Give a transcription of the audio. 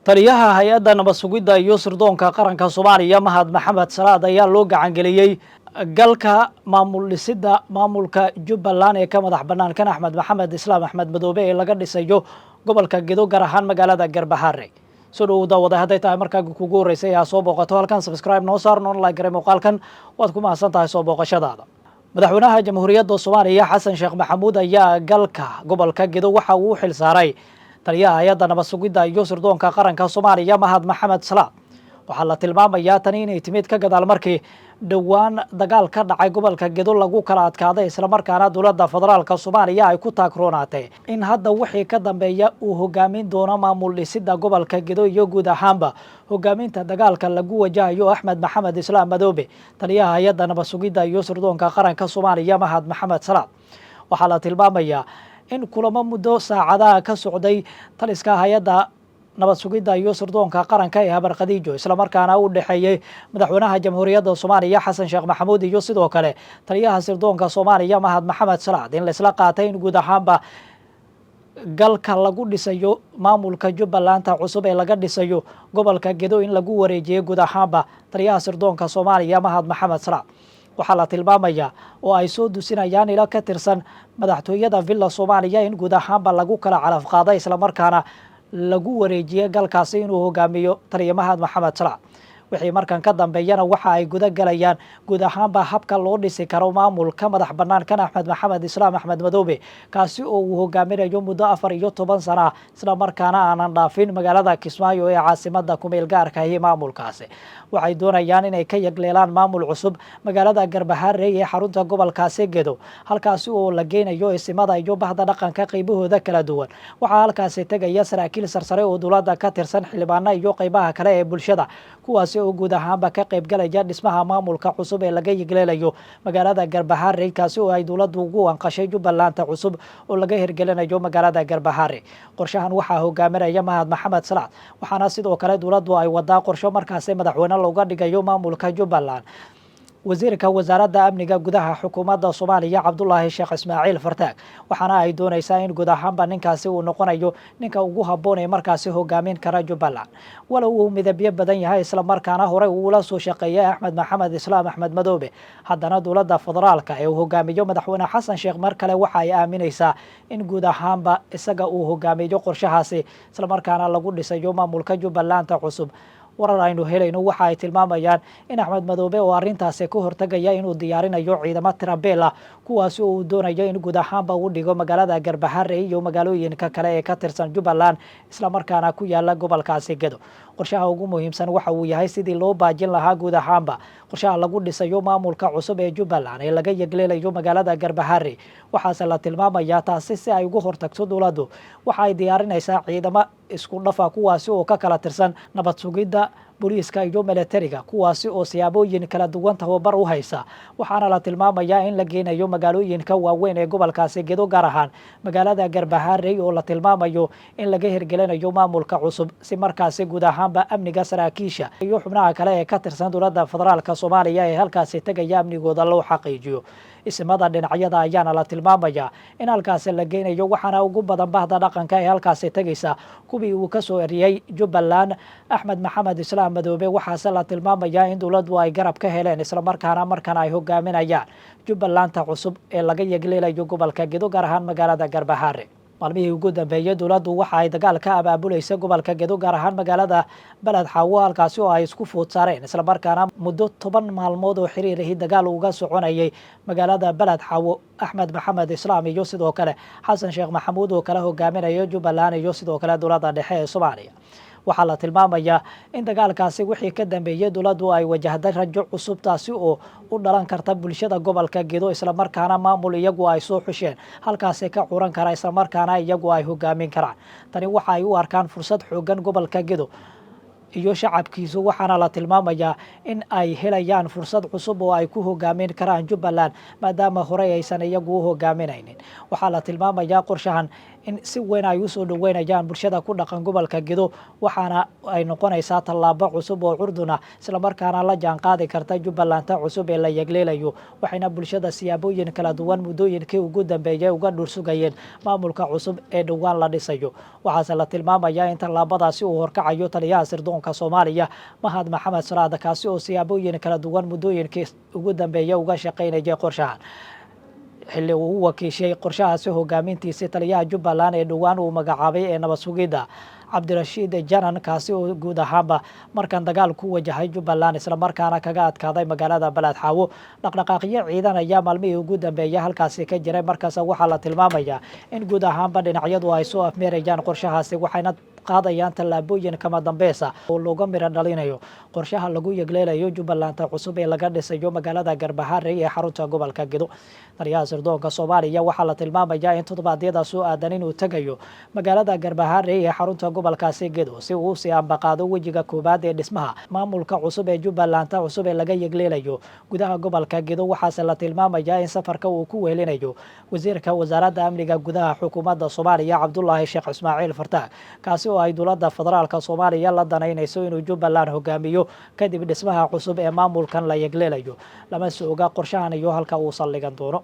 Taliyaha Hay-adda Nabad Sugidda iyo Sirdoonka Qaranka Soomaaliya, Mahad Maxamed Salaad, ayaa loo gacangeliyey galka maamul dhisidda maamulka Jubbaland ee ka madax bannaan kan Axmed Maxamed Islaam, Axmed Madoobe, ee laga dhisayo gobolka Gedo, gaar ahaan magaalada Garbahaare. Soo dhowow, daawada. Hadday tahay markaaga kugu horreysay aa soo booqato halkan, subscribe noo saar, noona like garay muuqaalkan. Waad ku mahadsan tahay soo booqashadaada. Madaxweynaha Jamhuuriyadda Soomaaliya, Xasan Sheekh Maxamuud, ayaa galka gobolka Gedo waxa uu u xil saaray taliyaha Hay-adda Nabad Sugidda iyo Sirdoonka Qaranka Soomaaliya, Mahad Maxamed Salaad. Waxaa la tilmaamayaa tani inay timid ka gadaal markii dhowaan dagaal ka dhacay gobolka Gedo lagu kala adkaaday, islamarkaana dowladda federaalka Soomaaliya ay ku taagroonaatay in hadda wixii ka dambeeya uu hogaamin doono maamul dhisidda gobolka Gedo iyo guud ahaanba hogaaminta dagaalka lagu wajahayo Axmed Maxamed Islaam Madoobe, taliyaha Hay-adda Nabad Sugidda iyo Sirdoonka Qaranka Soomaaliya, Mahad Maxamed Salaad. Waxaa la tilmaamayaa in kulamo muddo saacadaha ka socday taliska Hay-adda Nabad Sugidda iyo Sirdoonka Qaranka ee Habar Khadiijo, islamarkaana u dhexeeyey madaxweynaha Jamhuuriyadda Soomaaliya, Xasan Sheekh Maxamuud, iyo sidoo kale taliyaha sirdoonka Soomaaliya, Mahad Maxamed Salaad, in laisla qaatay in guud ahaanba galka lagu dhisayo maamulka Jubbalanta cusub ee laga dhisayo gobolka Gedo in lagu wareejiyey guud ahaanba taliyaha sirdoonka Soomaaliya, Mahad Maxamed Salaad. Waxaa la tilmaamayaa oo ay soo dusinayaan ilo ka tirsan madaxtooyada Villa Soomaaliya in guud ahaanba lagu kala calaf qaaday, islamarkaana lagu wareejiyey galkaasi inuu hogaamiyo taliya Mahad Maxamed Salaad. Wixii markan ka dambeeyana waxa ay guda galayaan guud ahaanba habka loo dhisi karo maamulka madax bannaan kan Axmed Maxamed Islaam, Axmed Madoobe, kaasi oo uu hogaaminayo muddo 14 sana ah, isla markaana aanan dhaafin magaalada Kismaayo ee caasimada kumeel gaarka ahi. Maamulkaasi waxay doonayaan inay ka yagleelaan maamul cusub magaalada Garbaharey ee xarunta gobolkaasi Gedo, halkaasi oo la geynayo isimada iyo bahda dhaqanka qaybahooda kala duwan. Waxaa halkaasi tegaya saraakiil sarsare oo dowladda ka tirsan, xildhibaano iyo qaybaha kale ee bulshada, kuwaasi oo guud ahaanba ka qaybgalaya dhismaha maamulka cusub ee laga yagleelayo magaalada Garbaharey, kaasi oo ay dowladdu ugu wanqashay Jubbalanta cusub oo laga hirgelinayo magaalada Garbaharey. Qorshahan waxaa hogaaminaya Mahad Maxamed Salaad, waxaana sidoo kale dowladdu ay wadaa qorsho markaasi madaxweyne looga dhigayo maamulka Jubbaland wasiirka Wasaaradda Amniga Gudaha Xukuumadda Soomaaliya, Cabdulaahi Sheekh Ismaaciil Fartaag, waxaana ay doonaysaa in guud ahaanba ninkaasi uu noqonayo ninka ugu habboon ee markaasi hogaamin kara Jubbaland, walow uu midabyo badan yahay, islamarkaana horey uula soo shaqeeyay Axmed Maxamed Islaam, Axmed Madoobe. Haddana dowladda federaalka ee uu hogaamiyo madaxweyne Xasan Sheekh mar kale waxa ay aaminaysaa in guud ahaanba isaga uu hogaamiyo qorshahaasi, islamarkaana lagu dhisayo maamulka Jubbalanta cusub. Warar aynu helayno waxa ay tilmaamayaan in Axmed Madoobe oo arrintaasi ka hortagaya inuu diyaarinayo ciidamo tirabeel ah, kuwaasi oo uu doonayo in guud ahaanba uu dhigo magaalada Garbaharey iyo magaalooyinka kale ee ka tirsan Jubbaland, islamarkaana ku yaala gobolkaasi Gedo. Qorshaha ugu muhiimsan waxa uu yahay sidii loo baajin lahaa guud ahaanba qorshaha lagu dhisayo maamulka cusub ee Jubbaland ee laga yegleelayo magaalada Garbaharey. Waxaase la tilmaamayaa taasi si ay ugu hortagto dowladdu waxa ay diyaarinaysaa ciidamo isku dhafa, kuwaasi oo ka kala tirsan nabad sugidda, booliiska iyo milatariga, kuwaasi oo siyaabooyin kala duwan tababar u haysa. Waxaana la tilmaamayaa in la geynayo magaalooyinka waaweyn ee gobolkaasi Gedo, gaar ahaan magaalada Garbaharey oo la tilmaamayo in laga hirgelinayo maamulka cusub, si markaasi guud ahaanba amniga saraakiisha iyo xubnaha kale ee ka tirsan dowladda federaalka Soomaaliya ee halkaasi tegaya amnigooda loo xaqiijiyo. Isimada dhinacyada ayaana la tilmaamayaa in halkaasi la geynayo, waxaana ugu badan bahda dhaqanka ee halkaasi tegaysa kuwii uu kasoo eriyey Jubbaland Axmed Maxamed Islaam Madoobe. Waxaase la tilmaamayaa in dowladdu ay garab ka heleen, islamarkaana markan ay hogaaminayaan Jubbalanta cusub ee laga yegleelayo gobolka Gedo, gaar ahaan magaalada Garbahaare. Maalmihii ugu dambeeyey dowladdu waxa ay dagaal ka abaabulaysa gobolka Gedo, gaar ahaan magaalada Beled Xaawo, halkaasi oo ay isku food saareen, islamarkaana muddo 10 maalmood oo xiriirahi dagaal uga soconayay magaalada Beled Xaawo Axmed Maxamed Islaam iyo sidoo kale Xasan Sheekh Maxamuud oo kala hogaaminaya Jubbaland iyo sidoo kale dowladda dhexe ee Soomaaliya. Waxaa la tilmaamayaa in dagaalkaasi wixii ka dambeeyey dowladdu ay wajahday rajo cusub, taasi oo u dhalan karta bulshada gobolka Gedo, islamarkaana maamul iyagu ay soo xusheen halkaasi ka curan kara, islamarkaana iyagu ay hogaamin karaan. Tani waxa ay u arkaan fursad xoogan gobolka Gedo iyo shacabkiisu, waxaana la tilmaamayaa in ay helayaan fursad cusub oo ay ku hogaamin karaan Jubbaland, maadaama horey aysan iyagu u hogaaminaynin. Waxaa la tilmaamayaa qorshahan in si weyn ay usoo dhoweynayaan bulshada ku dhaqan gobolka Gedo, waxaana ay noqonaysaa tallaabo cusub oo curduna, islamarkaana la jaanqaadi karta Jubbalanta cusub ee la yegleelayo. Waxayna bulshada siyaabooyin kala duwan muddooyinkii ugu dambeeyay uga dhursugayeen maamulka cusub ee dhowaan la dhisayo. Waxaase la tilmaamayaa in tallaabadaasi uu horkacayo taliyaha sirdoonka Soomaaliya, Mahad Maxamed Salaad, kaasi oo siyaabooyin kala duwan muddooyinkii ugu dambeeyay uga shaqaynayay qorshahan, xilli uu u wakiishay qorshahaasi hogaamintiisii taliyaha Jubbaland ee dhowaan uu magacaabay ee nabad sugidda, Cabdirashiid Janan, kaasi oo guud ahaanba markan dagaal ku wajahay Jubbaland, islamarkaana kaga adkaaday magaalada Balad Xaawo. Dhaqdhaqaaqyo ciidan ayaa maalmihii ugu dambeeyay halkaasi ka jiray. Markaas waxaa la tilmaamayaa in guud ahaanba dhinacyadu ay soo afmeerayaan qorshahaasi, waxayna qaadayaan tallaabooyin kama dambeysa oo looga miro dhalinayo qorshaha lagu yegleelayo Jubbalanta cusub ee laga dhisayo magaalada Garbaharey ee xarunta gobolka Gedo. Taliyaha sirdoonka Soomaaliya waxaa la tilmaamayaa in toddobaadyada soo aadan inuu tegayo magaalada Garbaharey ee xarunta gobolkaasi Gedo, si uu usii ambaqaado wejiga koowaad ee dhismaha maamulka cusub ee Jubbalanta cusub ee laga yegleelayo gudaha gobolka Gedo. Waxaase la tilmaamayaa in safarka uu ku wehelinayo wasiirka wasaaradda amniga gudaha xukuumadda Soomaaliya, Cabdulaahi Sheekh Ismaaciil Fartaag, kaasi oo ay dowladda federaalka Soomaaliya la danaynayso inuu Jubbaland hogaamiyo kadib dhismaha cusub ee maamulkan la yegleelayo. Lama soo oga qorshahan iyo halka uu saldhigan doono.